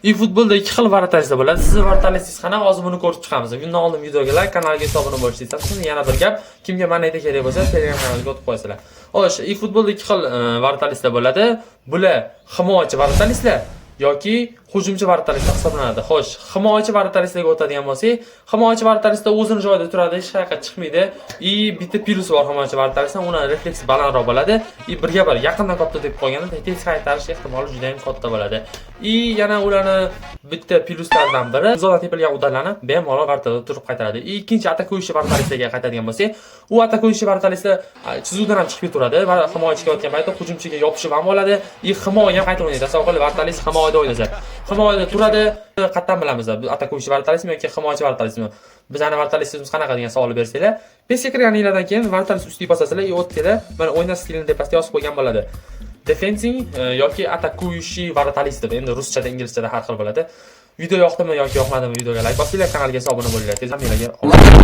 eFootballda ikki xil вратарь lar bo'ladi. Sizni вратарь ingiz qanaqa? Hozir buni ko'rib chiqamiz. Bundan oldin videoga like, kanalga obuna bo'lishingizni eslatsin. Yana bir gap, kimga moneta kerak bo'lsa, Telegram kanaliga o'tib qo'yasizlar. Xo'sh, eFootballda ikki xil вратарь lar bo'ladi. Bular himoyachi вратарь lar yoki hujumchi вратарь lar hisoblanadi. Xo'sh, himoyachi вратарь larga o'tadigan bo'lsak, himoyachi вратарь lar o'zini joyida turadi, hech qayerga chiqmaydi. И bitta plyusi bor himoyachi вратарь lar, uni refleksi balandroq bo'ladi. И birga bir yaqindan katta deb qolganda tez qaytarish ehtimoli juda ham katta bo'ladi. И yana ularni bitta plyuslaridan biri, uzoqdan tepilgan удар larni bemalol ворота da turib qaytaradi. И ikkinchi, атакующий вратарь larga qaytadigan bo'lsak, u атакующий вратарь lar chizuvdan ham chiqib ketaveradi va himoyachiga o'tgan paytda hujumchiga yopishib ham oladi. И himoya ham qayta o'ynaydi. Tasavvur qiling, вратарь himoyada o'ynasa. Himoyada turadi, qayerdan bilamiz? Bu атакующий вратарь mi yoki himoyachi вратарь mi? Bizani вратарь imiz qanaqa degan savol bersanglar, PESga kirganinglardan keyin вратарь ustiga bosasizlar, и o'tdinglar, mana o'ynash stilini tepasida yozib qo'ygan bo'ladi. Defending yoki атакующий вратарь deb, endi ruschada, inglizchada har xil bo'ladi. Video yoqdimi yoki yoqmadimi, videoga like bosinglar, kanalga obuna bo'linglar. Tez hammalarga.